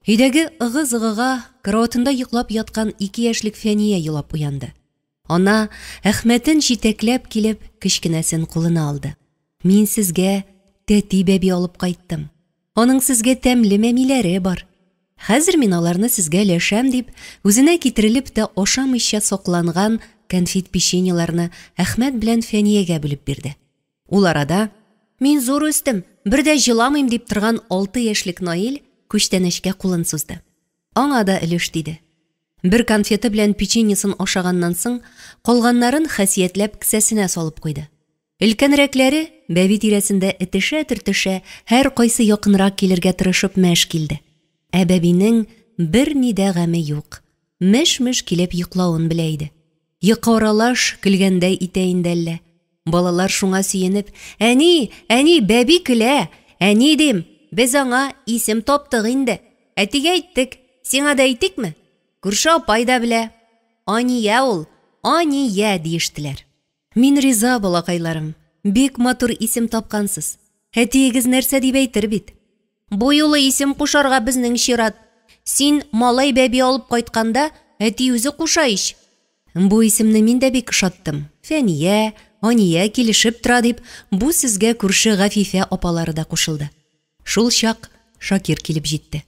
A: Өйдәге ыгы-зыгыга караватында йоклап яткан ике яшьлек Фәния елап уянды. Ана, Әхмәтен җитәкләп килеп, кечкенәсен кулына алды. Мин сезгә тәти бәби алып кайттым. Аның сезгә тәмле мәмиләре бар. Хәзер мин аларны сезгә өләшәм, дип, үзенә китерелеп тә ашамыйча сакланган конфет-печеньеларны Әхмәт белән Фәниягә бүлеп бирде. Ул арада, Мин зур үстем, бер дә җыламыйм, дип торган алты яшьлек Наил күчтәнәчкә кулын сузды. Аңа да өлеш тиде. Бер конфеты белән печеньесын ашаганнан соң, калганнарын хәсиятләп кесәсенә салып куйды. Өлкәнрәкләре бәби тирәсендә этешә-төртешә, һәркайсы якынрак килергә тырышып мәш килде. Ә бәбинең берни дә гаме юк, меш-меш килеп йоклавын белә иде. Йокы аралаш көлгәндәй итә инде әллә. Балалар шуңа сөенеп, Әни, әни, бәби көлә! Әни, дим, без аңа исем таптык инде. Әтигә әйттек, сиңа да әйтикме? Күрше апай да белә. Ания ул, Ания, диештеләр. Мин риза, балакайларым, бик матур исем тапкансыз. Әтиегез нәрсә дип әйтер бит. Бу юлы исем кушарга безнең чират. Син малай бәби алып кайтканда, әти үзе куша ич. Бу исемне мин дә бик ошаттым. Фәния, Ания килешеп тора, дип, бу сүзгә күрше Гафифә апалары да кушылды. Шул чак Шакир килеп җитте.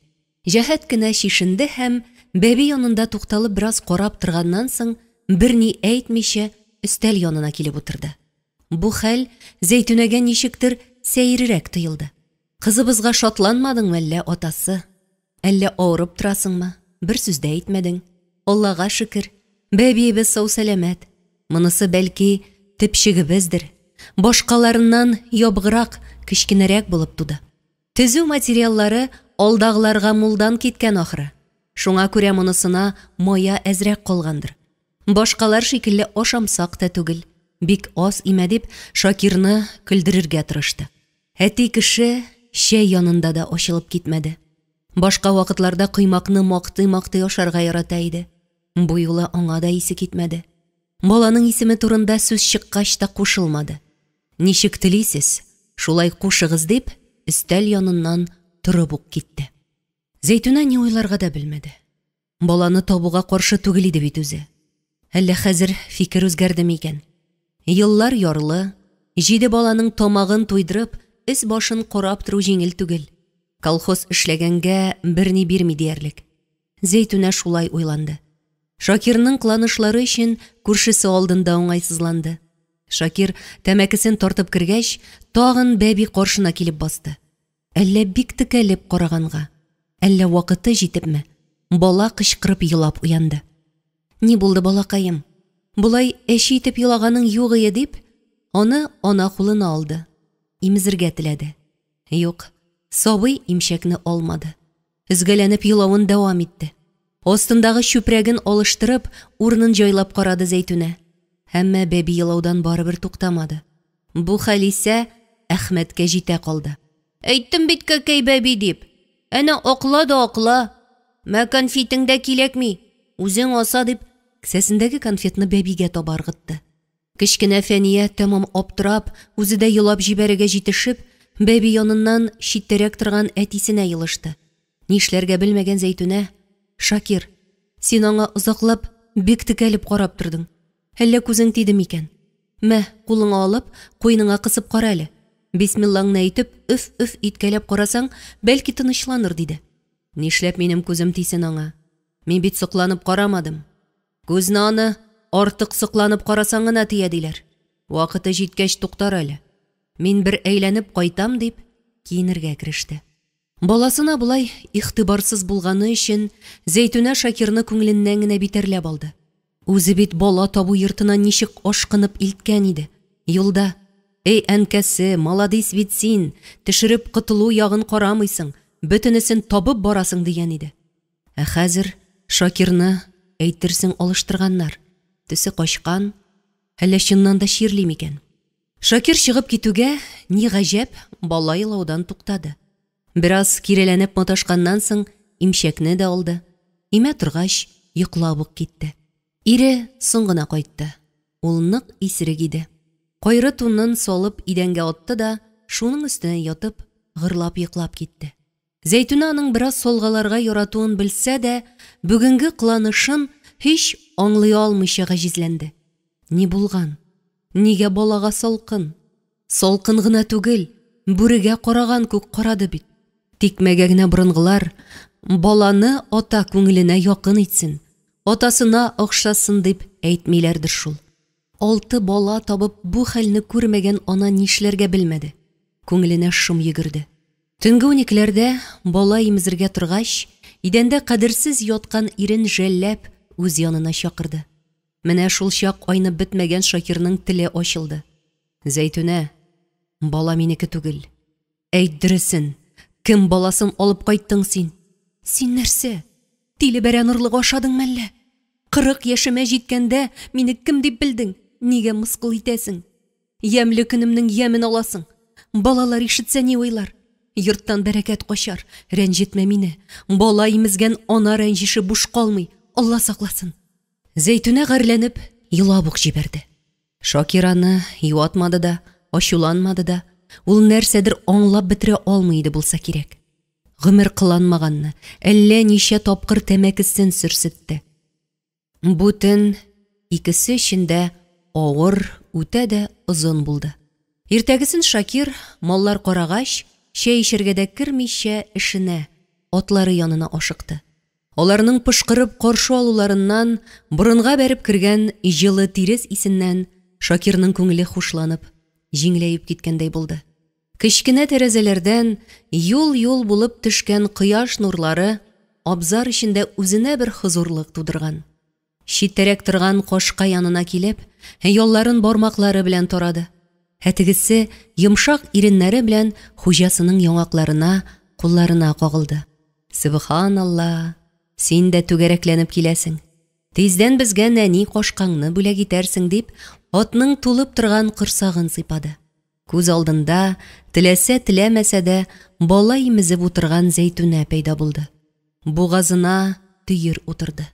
A: Җәһәт кенә чишенде һәм, бәби янында тукталып бераз карап торганнан соң, берни әйтмичә, өстәл янына килеп утырды. Бу хәл Зәйтүнәгә ничектер сәеррәк тоелды. Кызыбызга шатланмадыңмы әллә, атасы? Әллә авырып торасыңмы? Бер сүз дә әйтмәдең. Аллага шөкер, бәбиебез сау-сәламәт. Монысы, бәлки, төпчегебездер. Башкаларыннан ябыграк, кечкенәрәк булып туды. Төзү материаллары алдагыларга мулдан киткән ахры. Шуңа күрә монысына мая әзрәк калгандыр. Башкалар шикелле ашамсак та түгел, бик аз имә дип, Шакирны көлдерергә тырышты. Әти кеше чәй янында да ачылып китмәде. Башка вакытларда коймакны мактый-мактый ашарга ярата иде. Бу юлы аңа да исе китмәде. Баланың исеме турында сүз чыккач та кушылмады. Ничек телисез, шулай кушыгыз, дип, өстәл яныннан торып ук китте. Зәйтүнә ни уйларга да белмәде. Баланы табуга каршы түгел иде бит үзе. Әллә хәзер фикер үзгәрде микән? Еллар ярлы, җиде баланың тамагын туйдырып, өс-башын карап тору җиңел түгел. Колхоз эшләгәнгә берни бирми диярлек. Зәйтүнә шулай уйланды. Шакирның кыланышлары өчен күршесе алдында уңайсызланды. Шакир, тәмәкесен тартып кергәч, тагын бәби каршына килеп басты. Әллә бик текәлеп караганга, әллә вакыты җитепме, бала кычкырып елап уянды. Ни булды, балакаем? Болай әче итеп елаганың юк ие, дип, аны ана кулына алды. Имезергә теләде. Юк, сабый имчәкне алмады. Өзгәләнеп елавын дәвам итте. Астындагы чүпрәген алыштырып, урынын җайлап карады Зәйтүнә. Әмма бәби елаудан барыбер туктамады. Бу хәл исә Әхмәткә җитә калды. Әйттем бит кәкәй бәби дип. Әнә акла да акла. Мә конфетең дә киләкми. Үзең аса дип, кесәсендәге конфетны бәбигә таба ыргытты. Кечкенә Фәния тәмам аптырап, үзе дә елап җибәрергә җитешеп, бәби яныннан читтәрәк торган әтисенә елышты. Нишләргә белмәгән Зәйтүнә, Шакир, син аңа озаклап, бик текәлеп карап тордың. Әллә күзең тиде микән? Мә, кулыңа алып, куеныңа кысып кара әле. Бисмиллаңны әйтеп, өф-өф иткәләп карасаң, бәлки тынычланыр, диде. Нишләп минем күзем тисен аңа? Мин бит сокланып карамадым. Күзне аны артык сокланып карасаң гына тия, диләр. Вакыты җиткәч туктар әле. Мин бер әйләнеп кайтам, дип, киенергә кереште. Баласына болай игътибарсыз булганы өчен Зәйтүнә Шакирны күңеленнән генә битәрләп алды. Үзе бит бала табу йортына ничек ашкынып илткән иде. Юлда, Эй, әнкәсе, маладис бит син, төшереп котылу ягын карамыйсың, бөтенесен табып барасың, дигән иде. Ә хәзер Шакирны, әйтерсең, алыштырганнар. Төсе качкан, әллә чыннан да чирли микән? Шакир чыгып китүгә, ни гаҗәп, бала елаудан туктады. Бераз киреләнеп маташканнан соң, имчәкне дә алды. Имә торгач, йоклап ук китте. Ире соң гына кайтты. Ул нык исерек иде. Кайры тунын салып идәнгә атты да, шуның өстенә ятып, гырлап йоклап китте. Зәйтүнә аның бераз салгаларга яратуын белсә дә, бүгенге кыланышын һич аңлый алмыйча гаҗизләнде. Ни булган? Нигә балага салкын? Салкын гына түгел, бүрегә караган күк карады бит. Тикмәгә генә борынгылар, Баланы ата күңеленә якын итсен, атасына охшасын дип әйтмиләрдер шул. Алты бала табып бу хәлне күрмәгән ана нишләргә белмәде. Күңеленә шом йөгерде. Төнге уникеләрдә бала имезергә торгач, идәндә кадерсез яткан ирен жәлләп үз янына чакырды. Менә шулчак айнып бетмәгән Шакирның теле ачылды. Зәйтүнә, бала минеке түгел. Әйт дөресен, кем баласын алып кайттың син? Син нәрсә, тиле бәрән орлыгы ашадың мәллә? 40 яшемә җиткәндә мине кем дип белдең? Нигә мыскыл итәсең? Ямьле көнемнең ямен аласың. Балалар ишетсә ни уйлар? Йорттан бәрәкәт качар. Рәнҗетмә мине. Бала имезгән ана рәнҗеше буш калмый. Алла сакласын. Зәйтүнә гарьләнеп елап ук җибәрде. Шакир аны юатмады да, ачуланмады да. Ул нәрсәдер аңлап бетерә алмый иде булса кирәк. Гомер кыланмаганны әллә ничә тапкыр тәмәкесен сөрсетте. Бу төн икесе өчен дә авыр, үтә дә озын булды. Иртәгесен Шакир, маллар карагач, чәй эчәргә дә кермичә, эшенә, атлары янына ашыкты. Аларның пошкырып каршы алуларыннан, борынга бәреп кергән җылы тирес исеннән Шакирның күңеле хушланып, җиңеләеп киткәндәй булды. Кечкенә тәрәзәләрдән юл-юл булып төшкән кояш нурлары абзар эчендә үзенә бер хозурлык тудырган. Читтәрәк торган кашка янына килеп, ялларын бармаклары белән тарады. Ә тегесе йомшак иреннәре белән хуҗасының яңакларына, кулларына кагылды. Сөбханалла, син дә түгәрәкләнеп киләсең. Тиздән безгә нәни кашкаңны бүләк итәрсең, дип, атның тулып торган корсагын сыйпады. Күз алдында, теләсә теләмәсә дә, бала имезеп утырган Зәйтүнә пәйда булды. Бугазына төер утырды.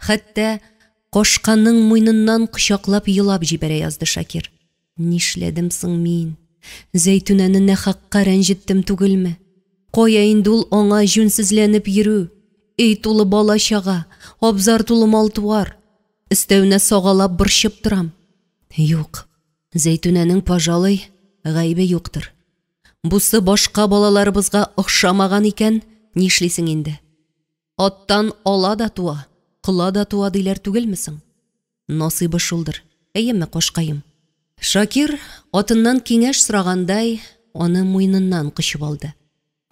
A: Хәтта кашканың муеныннан кочаклап елап җибәрә язды Шакир. Нишләдем соң мин? Зәйтүнәне нахакка рәнҗеттем түгелме? Кая инде ул аңа җүнсезләнеп йөрү? Өй тулы бала-чага, абзар тулы мал-туар. Өстәвенә сагалап борчып торам. Юк, Зәйтүнәнең, пожалуй, гаебе юктыр. Бусы башка балаларыбызга охшамаган икән, нишлисең инде? Аттан ала да туа, кола да туа диләр түгелме соң? Насыйбы шулдыр, әйеме, кашкаем? Шакир, атыннан киңәш сорагандай, аны муеныннан кочып алды.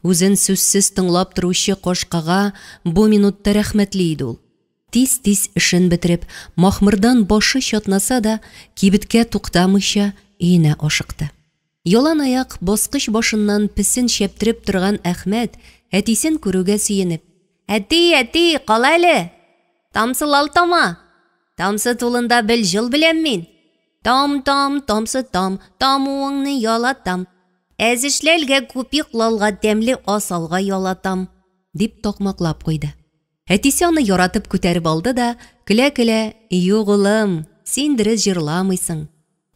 A: Үзен сүзсез тыңлап торучы кашкага бу минутта рәхмәтле иде ул. Тиз-тиз эшен бетереп, махмырдан башы чатнаса да, кибеткә туктамыйча, өенә ашыкты. Ялан аяк баскыч башыннан песен чәптереп торган Әхмәт, әтисен күрүгә сөенеп: Әти, әти, кал әле! Тамсы лал тама! Тамсы тулында бел җыл беләм мин! Там-там, тамсы там, тамуыңны ялатам. Әз эшләлгә, күп йоклалга, тәмле асалга ялатам, дип такмаклап куйды. Әтисе аны яратып күтәреп алды да, көлә-көлә, Юк, улым, син дөрес җырламыйсың.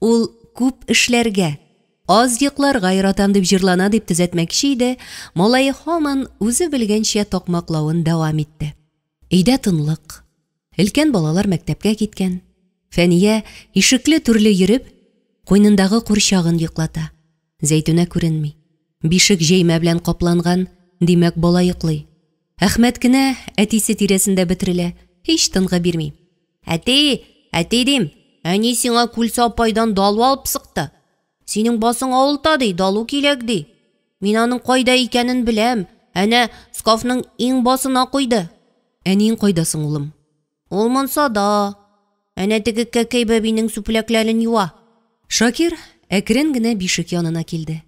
A: Ул күп эшләргә, аз йокларга яратам дип җырлана, дип төзәтмәкче иде, малае һаман үзе белгәнчә такмаклавын дәвам итте. Өйдә тынлык. Өлкән балалар мәктәпкә киткән. Фәния, ишекле-түрле йөреп, куенындагы курчагын йоклата. Зәйтүнә күренми. Бишек җәймә белән капланган, димәк, бала йоклый. Әхмәт кенә әтисе тирәсендә бөтерелә, һич тынгы бирми. Әти, әти дим, әни сиңа Күлсә апайдан далу алып сыкты. Синең басың авылта ди, далу кирәк ди. Мин аның кайда икәнен беләм, әнә скафның иң басына куйды. Әниең кайда соң, улым? Ул монсада. Әнә теге кәкәй бәбинең сүпләкләрен юа. Шакир әкрен генә бишек янына килде.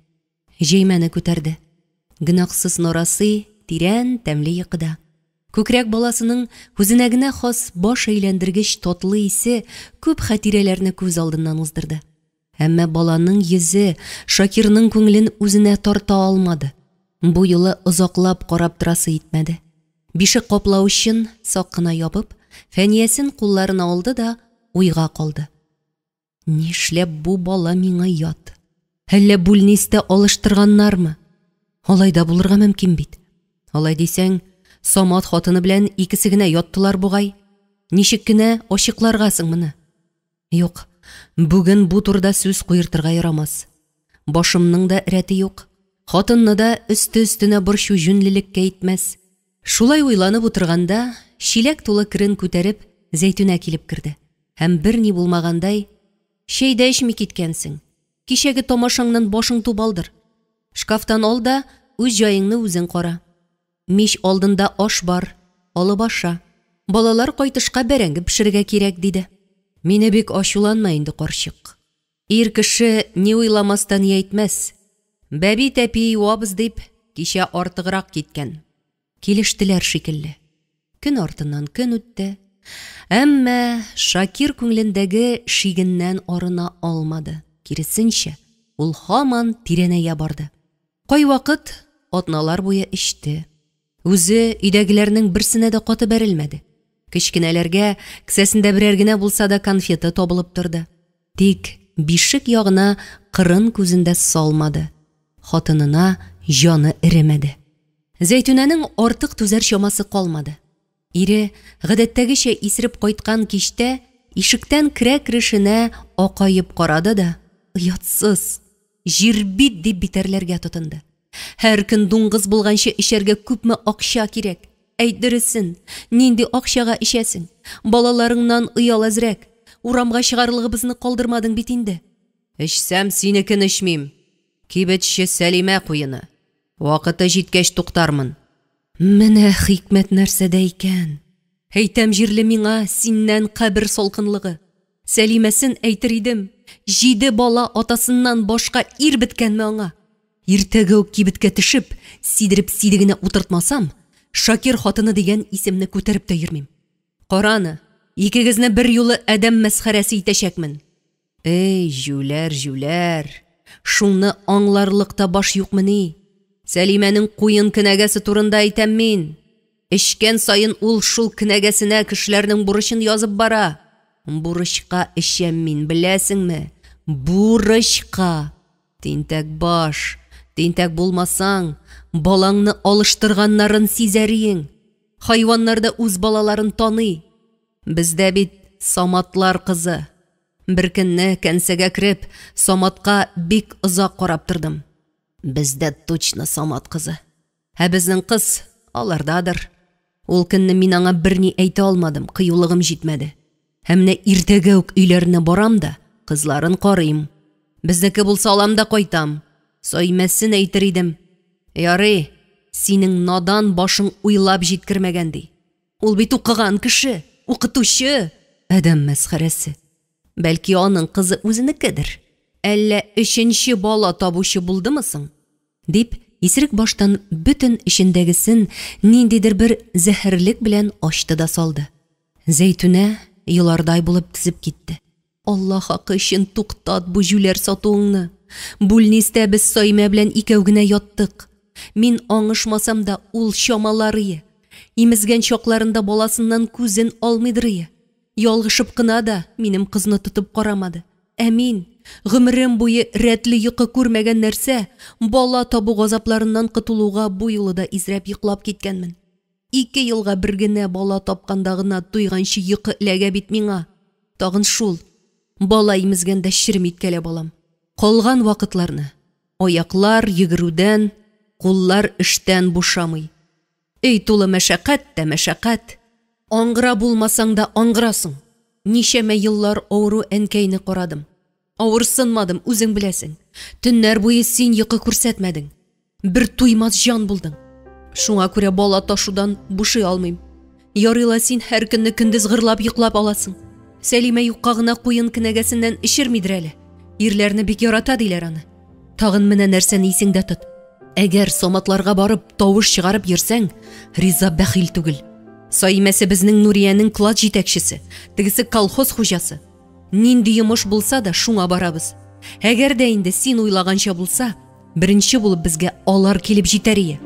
A: Җәймәне күтәрде. Гөнаһсыз нарасый тирән, тәмле йокыда. Күкрәк баласының үзенә генә хас баш әйләндергеч татлы исе күп хатирәләрне күз алдыннан уздырды. Әмма баланың йөзе Шакирның күңелен үзенә тарта алмады. Бу юлы озаклап карап торасы итмәде. Бишек каплавычын сак кына ябып, Фәниясен кулларына алды да уйга калды. Нишләп бу бала миңа ят? Әллә бүлнистә алыштырганнармы? Алай да булырга мөмкин бит. Алай дисәң, Самат хатыны белән икесе генә яттылар бугай. Ничек кенә ачыкларга соң моны? Юк, бүген бу турыда сүз куертырга ярамас. Башымның да рәте юк. Хатынны да өсте-өстенә борчу җүнлелеккә итмәс. Шулай уйланып утырганда, чиләк тулы керен күтәреп, Зәйтүнә килеп керде һәм берни булмагандай, Чәй дә эчми киткәнсең. Кичәге тамашаңнан башың тубалдыр. Шкафтан ал да үз җаеңны үзең кара. Мич алдында аш бар, алып аша. Балалар кайтышка бәрәңге пешерергә кирәк, диде. Мине бик ачуланма инде, карчык. Ир кеше ни уйламас та ни әйтмәс. Бәби тәпи юабыз дип, кичә артыграк киткән. Килештеләр шикелле. Көн артыннан көн үтте. Әмма Шакир күңелендәге шигеннән арына алмады. Киресенчә, ул һаман тирәнәя барды. Кайвакыт атналар буе эчте. Үзе өйдәгеләрнең берсенә дә каты бәрелмәде. Кечкенәләргә кесәсендә берәр генә булса да конфеты табылып торды. Тик бишек ягына кырын күзен дә салмады. Хатынына җаны эремәде. Зәйтүнәнең артык түзәр чамасы калмады. Ире, гадәттәгечә исереп кайткан кичтә, ишектән керә-керешенә акаеп карады да, Оятсыз! Җирбит! дип битәрләргә тотынды. Һәр көн дуңгыз булганчы эчәргә күпме акча кирәк? Әйт дөресен, нинди акчага эчәсең? Балаларыңнан оял әзрәк. Урамга чыгарлыгыбызны калдырмадың бит инде. Эчсәм, синекен эчмим. Кибетче Сәлимә куены. Вакыты җиткәч туктармын. Менә хикмәт нәрсәдә икән! Әйтәм җирле миңа синнән кабер салкынлыгы. Сәлимәсен әйтер идем, җиде бала атасыннан башка ир беткәнме аңа? Иртәгә үк кибеткә төшеп, сидереп сидегенә утыртмасам, Шакир хатыны дигән исемне күтәреп тә йөрмим. Кара аны, икегезне берьюлы адәм мәсхәрәсе итәчәкмен. Эй, җүләр, җүләр! Шуны аңларлык та баш юкмыни? Сәлимәнең куен кенәгәсе турында әйтәм мин. Эчкән саен ул шул кенәгәсенә кешеләрнең бурычын язып бара. Бурычка эчәм мин, беләсеңме? Бурычка! Тинтәк баш, тинтәк булмасаң, балаңны алыштырганнарын сизәриең. Хайваннар да үз балаларын таный. Бездә бит Саматлар кызы. Беркөнне кәнсәгә кереп, Саматка бик озак карап тордым. Бездә точно Самат кызы. Ә безнең кыз алардадыр. Ул көнне мин аңа берни әйтә алмадым, кыюлыгым җитмәде. Ә менә иртәгә үк өйләренә барам да, кызларын карыйм. Безнеке булса алам да кайтам. Саймәсен әйтер идем. Ярый, синең надан башың уйлап җиткермәгән ди. Ул бит укыган кеше, укытучы, адәм мәсхәрәсе. Бәлки аның кызы үзенекедер. Әллә өченче бала табучы булдымы соң? Дип, исерек баштан бөтен эчендәгесен ниндидер бер зәһәрлек белән ачты да салды. Зәйтүнә елардай булып тезеп китте. Алла хакы өчен туктат бу җүләр сатуыңны. Бүлнистә без Саимә белән икәү генә яттык. Мин аңышмасам да, ул чамаларые. Имезгән чакларында баласыннан күзен алмыйдырые. Ялгышып кына да минем кызны тотып карамады. Ә мин, гомерем буе рәтле йокы күрмәгән нәрсә, бала табу газапларыннан котылуга бу юлы да изрәп йоклап киткәнмен. Ике елга бер генә бала тапканда гына туйганчы йокы эләгә бит миңа. Тагын шул, бала имезгәндә черем иткәләп алам. Калган вакытларны аяклар йөгерүдән, куллар эштән бушамый. Өй тулы мәшәкать тә мәшәкать. Аңгыра булмасаң да аңгырасың. Ничәмә еллар авыру әнкәйне карадым. Авырсынмадым, үзең беләсең. Төннәр буе син йокы күрсәтмәдең. Бер туймас җан булдың. Шуңа күрә бала ташудан бушый алмыйм. Ярый ла син һәр көнне көндез гырлап йоклап аласың. Сәлимә юкка гына куен кенәгәсеннән эчермидер әле. Ирләрне бик ярата диләр аны. Тагын менә нәрсәне исеңдә тот. Әгәр Саматларга барып тавыш чыгарып йөрсәң, Риза бәхил түгел. Саимәсе безнең Нуриянең клад җитәкчесе, тегесе колхоз хуҗасы. Нинди йомыш булса да шуңа барабыз. Әгәр дә инде син уйлаганча булса, беренче булып безгә алар килеп җитәрие.